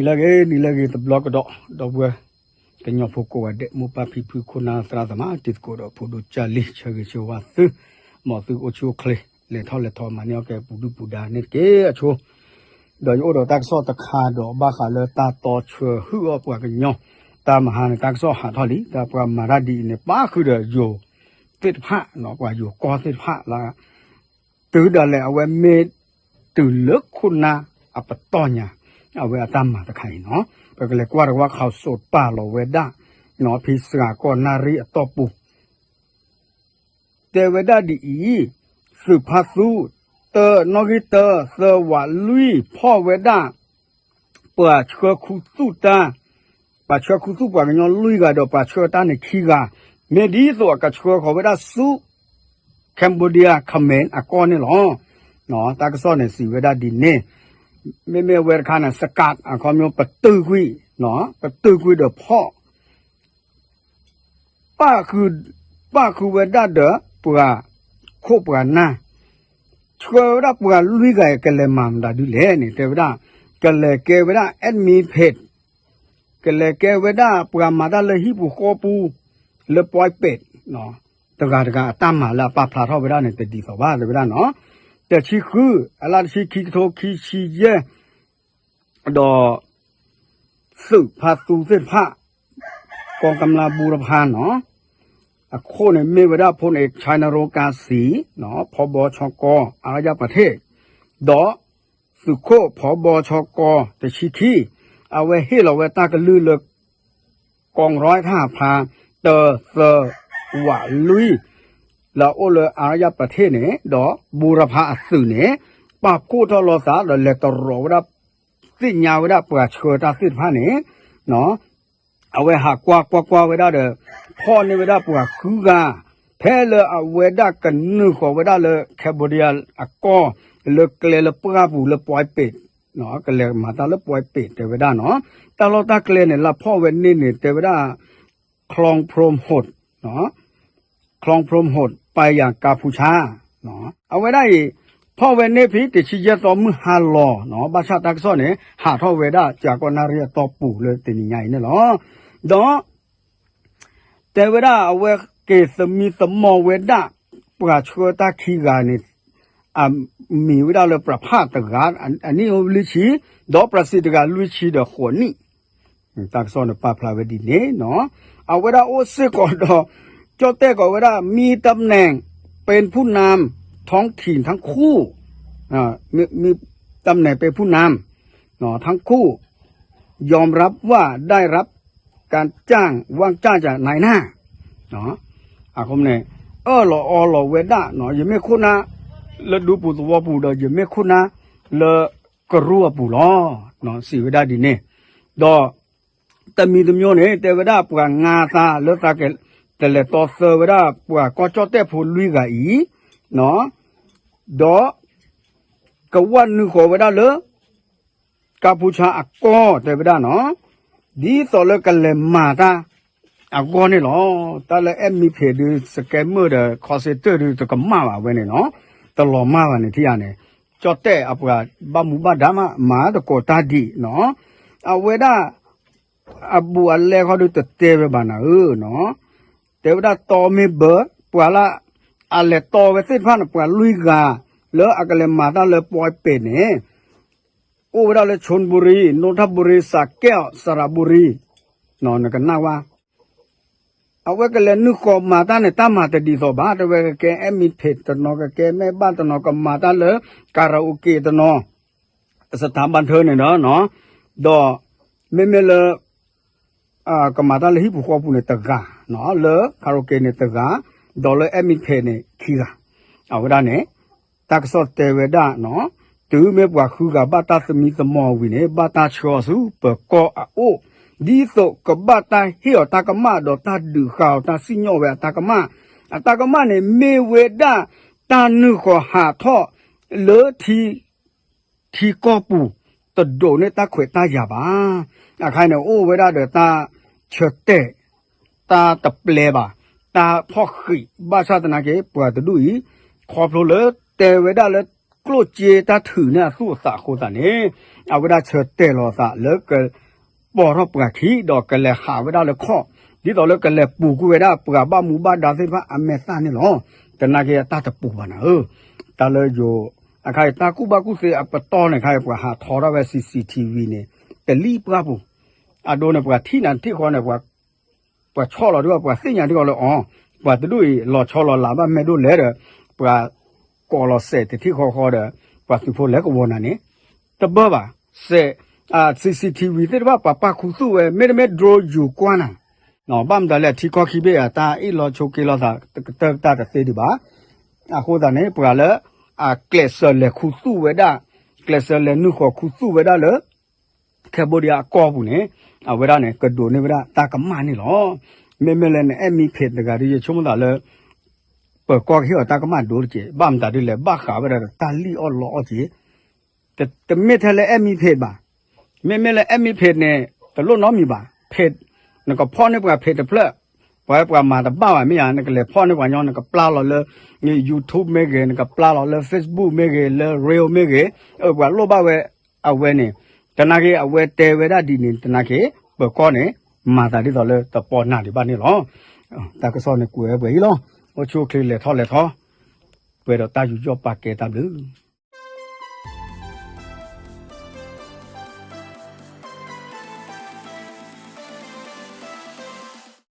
လၢအဂ့ၤ နံၤလၢအဂ့ၤတဘျီကဒီး ဒီပုၢ်ဝဲၢ် ကညီဖိကိးဂၤဒဲး မိၢ်ပၢ်ဖံဖု ခိၣ်နၢ်သရၣ်သမါ တံၤသကိးဒီးဖိဒိၣ်ကၢ်လံ ဆၢဂ့ၤဆၢဝါသု မ်သုအိၣ်ဆူၣ်အိၣ်ချ့ လဲၤထီၣ်လဲၤထီ မၤန့ၢ်အီၣ်ကဲပူၤဒုၣ်ပူၤဒါန့ၣ်တက့ၢ်အဆိ ဒီးယအိၣ်ဒီးတၢ်ကစီၣ်တခါဒီး ဘၣ်ဃးလၢတၢ်တီဆှၢဟုၣ်အီၣ်ပှၤကညီ တၢ်မဟါန့ၣ် တၢ်ကစီၣ်ဟးထီၣ်လံ တၢ်ပှၤမၤတၢ်ဒ်အံၤန့ၣ် ပၣ်ဃုာ်ဒီးယိၤသ့ၣ်တဖၣ် ပှၤယိၤကီၢ်သ့ၣ်တဖၣ်လၢ တုၤဒၣ်လဲာ်အဝဲမ့ၢ်တုၤလၢခိၣ်နၢ်အပတီၢ်ညါ အဝဲအတၢ်မၤတခါအံၤနီၤ ပကလဲၤကွၢ်တဝၢ် ခီစိၤပာ်လီၤဝဲဒၣ် ဖံစှၤကီၢ်နၣ်ရံၣ်အတီၢ်ပူၤ တဲဝဲဒၣ်ဒ်အံၤ, သုးဖါသူ တၢ နီၣ်ဂံၢ်တၢ သၢ ဝးလွံၢ် ဖီၣ်ဝဲဒၣ် ပှၤဆှၢခူသူၣ်တၢ်, ပှၤဆှၢခူသူၣ်ပှၤကညီလွံၢ်ဂၤဒီး ပှၤဆှၢတၢ်န့ၣ်ခံဂၤ, မ့ၢ်ဒ်သိးအကဆှၢဃီၤဝဲဒၣ်ဆူ Cambodia Khmer အကီၢ်န့ၣ်လီၤ. တၢ်ကစီၣ်န့ၣ်စံးဝဲဒၣ်ဒ်န့ၣ်, မ့မ့ၢ်အဝဲတခါန့ၣ် စကး အခီပညီ ပတုာ်ကွံာ်, ပတုာ်ကွံာ်ဒီးဖီၣ် ပၣ်ဃုာ်ဝဲဒၣ်ဒီးပှၤခိၣ်ပှၤနၢ်, ဆှၢဝဲဒၣ်ပှၤလွံၢ်ဂၤအံၤ ကလဲၤမၤမတၤဒ်လဲၣ်န့ၣ် တဲဝဲဒၣ်, ကလဲၤကဲဝဲဒၣ် admin page, ကလဲၤကဲဝဲဒၣ်ပှၤမၤတၢ်လၢဟံၣ်ပူၤဃီပူၤ, လၢ ပွဲးပ့း တဂၤတဂၤအတၢ်မၤလၢအပာ်ဖျါထီၣ်ဝဲဒၣ်န့ၣ် တဒ်သိးဘၣ် တဲဝဲဒၣ်နီၤ. တဆံဃု အလါတဆံ ခံကထိခံဆံယဲၢ် ဒီး သုးဖါသူသ့ၣ်တဖၣ် ကီကမျၢၢ်ဘူရဖၣ်နီၤ, အခိၣ်န့ၣ်မ့ၢ်ဝဲဒၣ် ဖိန့ၣ် ဆၣ်နရိကါစံၤ, ဖီဘီ ဆီကီ, အါရယၢ်ပထ့ၣ်, ဒီး သုးခိၣ်ဖီဘီ ဆီကီ တဆံခံ, အဝဲဟ့ၣ်လီၤဝဲတၢ်ကလုၢ်လၢ ကီၢ်ရီထၣ်ဖါ တၢ သၢ ဝးလွံၢ် လၢအအိၣ်လၢအါရယၢ်ပထ့ၣ်န့ၣ် ဒီးဘူရဖၣ်အသုးန့ၣ် ပာ်ဖှိၣ်ထီၣ်လိာ်သးဒီးလဲၤတရီးဝဲဒၣ် သ့ၣ်ညါဝဲဒၣ်ပှၤဆှၢတၢ်သ့ၣ်တဖၣ်န့ၣ် အဝဲဟးကွၢ်ကွၢ်ကွၢ်ဝဲဒၣ်ဒီး ဖီၣ်န့ၢ်ဝဲဒၣ်ပှၤဃုဂၤ, ဖဲလၢအဝဲဒၣ်ကနုာ်ဃီၤဝဲဒၣ်လၢ Cambodia အကီၢ် လၢကျဲလၢပှၢ်ပူၤလၢ ပွဲးပ့း ကလဲၤမၤတၢ်လၢ ပွဲးပ့း တဲဝဲဒၣ်နီၤ. တၢ်လီၢ်တၢ်ကျဲန့ၣ် လၢဖီၣ်ဝဲန့ၣ်န့ၣ် တဲဝဲဒၣ် ချီၣ်ဖရိဟိး ချီၣ်ဖရိဟိး ပယၤကါဖူဆါ အဝဲဒၣ်အံၤ ဖီၣ်ဝဲန့ၢ်ဖဲတဆံယဲၢ်သီမုၢ်ဟါလီၤနီၤ, ဘၣ်ဆၣ်တၢ်ကစီၣ်န့ၣ် ဟးထီၣ်ဝဲဒၣ် ကၠၤကီၢ်နၣ်ရံၣ်အတီၢ်ပူၤလၢတနံၤညါအံၤန့ၣ်လီၤ. ဒီး တဲဝဲဒၣ်အဝဲက့ၤသမံသမိးဝဲဒၣ် ပှၤဆှၢတၢ်ခံဂၤန့ၣ် အမံၤဝဲဒၣ်လၢ ပြဖး တဂၤ အနံၣ်အိၣ်လွံၢ်ဆံ, ဒီးပြစံးတဂၤ လွံၢ်ဆံဒီးဃိးနံၣ် တၢ်ကစီၣ်န့ၣ်ပာ်ဖျါဝဲဒ်န့ၣ်နီၤ. အဝဲဒၣ်အိၣ်စ့ၢ်ကီးဒီး ကၠီၣ်တဲၣ်ကီးဝဲဒၣ် မံတၢ်နဲၣ် ပ့ဖူၣ်နၢမ် ထီၣ်ခံၣ်ထၣ်ခူၣ်, မံတၢ်နဲၣ် ပ့ဖူၣ်နၢမ် ထီၣ်ခူၣ် ยอมรับว่าได้รับการจ้าง ว่าจ้างจากนายหน้า အဃိန့ၣ် အၢၣ်လီၤအီလီၤဝဲဒၣ် ယမ့ၢ်ခိၣ်နၢ် လၢဒူပူၤသဝီပူၤဒီး ယမ့ၢ်ခိၣ်နၢ်လၢကရူၢ်အပူၤလီၤ စံးဝဲဒၣ်ဒ်န့ၣ်, ဒီး တမံၤတမံၤန့ၣ် တဲဝဲဒၣ်ပှၤငါသးလၢသးကလဲၤတီသၢဝဲဒၣ် ပှၤကီၢ်ကၠီၣ်တဲၣ်ဖိလွံၢ်ဂၤအံၤ ဒီး ကဝၢ်နုာ်ဃီၤဝဲဒၣ်လၢ ကါဖူဆါအကီၢ်တဲဝဲဒၣ်နီၤ, ဒ်သိးလၢကလဲၤမၤတၢ်အဂီၢ်န့ၣ်လီၤ. တၢ်လၢ admin page ဒုး scammer ဒီး call center ဒုး တကမၣ်ဘၣ်ဝဲန့ၣ်နီၤ, တလီၤမၢ်ဘၣ်န့ၣ်ထံၣ်ဧါန့ၣ်, ကၠီၣ်တဲၣ်အပှၤဘၣ်မူဘၣ်ဒါမး မၤသကိးတၢ်ဒ်နီၤ, အဝဲဒၣ် အဘူးအလဲခီဒုးတတဲဝဲဘၣ်နၤဧၢနီၤ, တဲဝဲဒၣ်တီမ့ၢ်ဘၢ ပှၤလၢ အလဲၤတီဝဲသ့ၣ်တဖၣ်န့ၣ် ပှၤလွံၢ်ဂၤ လၢအကလဲၤမၤတၢ်လၢပွဲးပ့းန့ၣ် အိၣ်ဝဲဒၣ်လၢ ชลบุรี นนทบุรี สระแก้ว สระบุรี နကနၣ်ဝဲ အဝဲကလဲၤနုာ်ဃီၤမၤတၢ်န့ၣ် တၢ်မၤတဒ်သိးဘၣ်, တဲဝဲကကဲ admin page တနီၤ ကကဲ แม่บ้าน တနီၤ ကမၤတၢ်လၢ karaoke တနီၤ สถานบันเทิง န့ၣ်ဒီး ဒီး မ့မ့ၢ်လၢ ကမၤတၢ်လၢဟံၣ်ပူၤဃီပူၤန့ၣ်တဂၤ, လၢ karaoke န့ၣ်တဂၤ, ဒီးလၢ admin page န့ၣ်ခံဂၤ, အဝဲဒၣ်န့ၣ် တၢ်ကစီၣ်တဲဝဲဒၣ်, တုၤမ့ၢ်ပှၤဃုဂၤဘၣ်တၢ်သမံသမိးဝံၤန့ၣ် ဘၣ်တၢ်ဆှၢအီၤဆူပၢၤကီၢ်အအိၣ်, ဒ်သိးကဘၣ်တၢ်ဟ့ၣ်အီၤတၢ်ကမၣ်ဒီးတၢ်ဒုးဃာ်အီၤတၢ်စံၣ်ညီၣ်ဝဲအတၢ်ကမၣ်, အတၢ်ကမၣ်န့ၣ် မ့ၢ်ဝဲဒၣ်တၢ်နုာ်ဃီၤဟးထီၣ်လၢထံ ထံကီၢ်ပူၤ တဒိးန့ၢ်တၢ်ခွဲးတၢ်ယာ်ဘၣ်. အခါန့ၣ် အိၣ်ဝဲဒၣ်ဒီးတၢ်ဆၢတဲာ်, တၢ်တပျဲဘၣ်, တၢ်ဖီၣ်ဃံး, ဘၣ်ဆၣ်သနာ်က့ ပှၤတဒူၣ်အံၤ ခီဖျိလၢတဲဝဲဒၣ်လၢ ကျိၣ်စ့တၢ်ထုးန့ၢ်အသူၣ်အသးအဃိသတးန့ၣ် အဝဲဒၣ်ဆၢတဲာ်လီၤအသးလၢက ပိာ်ထီၣ်ပှၤခံ ဒီးကလဲၤဟးဝဲဒၣ်လၢခီၣ် ဒ်သိးလၢကလဲၤပူၤကွံာ်ဝဲဒၣ်ပှၤဘၣ်မူဘၣ်ဒါသ့ၣ်တဖၣ်အမဲာ်သၣ်န့ၣ်လီၤ. သနာ်က့အတၢ်တပူၤဘၣ်နၤဧၢ, တၢ်လၢယိၤ အခါအံၤတၢ်ကူၣ်ဘၣ်ကူၣ်သ့အပတီၢ်န့ၣ် ခါအံၤပှၤဟးထီထီၣ်ဝဲ C C T V န့ၣ် တလံၣ်ပှၢ်ပူၤ အဒိန့ၣ် ပှၤထံၣ်နၤတထံၣ်ဃီန့ၣ် ပှၤဆီၣ်လီၤဒ်အီၤ ပှၤသ့ၣ်ညါဒ်အီၤလၢအီၤ ပှၤတဒူၣ်အံၤ လီၤဆီလီၤလးဘၣ်မ့ၢ်ဒိၣ်လဲၣ်ဒီး ပှၤကိးလီၤစဲးတထံၣ်ဃီဃီဒီး ပှၤသုးဖိလဲၤကဝီၤနၤန့ၣ် တဘၣ်ဘၣ်. စဲး C C T V သ့ၣ်တဖၣ်ပှၤပာ်ခူသူၣ်ဝဲ မ့တမ့ၢ် drone ယူၤကွၢ်နၤ ဘၣ်မတၤလဲၣ် ထံကီၢ်ခံဘ့ၣ်အတၢ်အ့ၣ်လိာ်ဆိးက့လိာ်သး ကတၢၢ်ကတၢၢ်တသ့ဒံးဘၣ်. အဃိသတးန့ၣ် ပှၤလၢ အကျဲးစၢးလဲၤခူသူၣ်ဝဲဒၣ် ကျဲးစၢးလဲၤနုာ်ဃီၤခူသူၣ်ဝဲဒၣ်လၢ Cambodia အကီၢ်ပူၤန့ၣ် အဝဲဒၣ်န့ၣ် ကဒိးန့ၢ်ဝဲဒၣ်တၢ်ကမၣ်န့ၣ်လီၤ. မ့မ့ၢ်လၢနအဲၣ်မံဖံးတဂၤဒီး ယဆိကမိၣ်သးလၢ ပၢၤကီၢ်ကဟ့ၣ်အီၤတၢ်ကမၣ်ဒိၣ်တက့ၢ် ဘၣ်မတၤဒ်လဲၣ်ဘၣ်ဃးဝဲဒၣ်ဒီးတၢ်လံၣ်အီၣ်လီအီၣ်က့ၤ တမ့ၢ်ထဲလၢအဲၣ်မံဖံးဘၣ်. မ့မ့ၢ်လၢအဲၣ်မံဖံးန့ၣ် တလိၣ်နီတမံၤဘၣ် ဖံး နကဖီၣ်န့ၢ်ပှၤဖံးတဖျၢၣ် ပှၤပှၤမၤတဘၣ်ဘၣ်မ့ၢ်ဧါ နကလဲၤဖီၣ်န့ၢ်ပှၤညီ နကပျၢ်လီၤလၢ YouTube မ့ၢ်ဂ့ၤ နကပျၢ်လီၤလၢ Facebook မ့ၢ်ဂ့ၤ လၢ Reel မ့ၢ်ဂ့ၤ အပှၤလိၣ်ဘၣ်ဝဲ အဝဲန့ၣ် သနာ်က့အဝဲတဲဝဲဒၣ်ဒ်န့ၣ် သနာ်က့ ပၢၤကီၢ်န့ၣ် မၤသးဒ်သိးလၢတပီနၤဒံးဘၣ်န့ၣ်လီၤ. တၢ်ကစီၣ်န့ၣ်ကွဲးဝဲပှဲၤအံၤလီၤ. အိၣ်ဆူၣ်အိၣ်ချ့လဲၤထီၣ်လဲၤထီ ပှဲၤဒီးတၢ်ယူးယီၣ်ပာ်ကဲတၢ်ဘျုး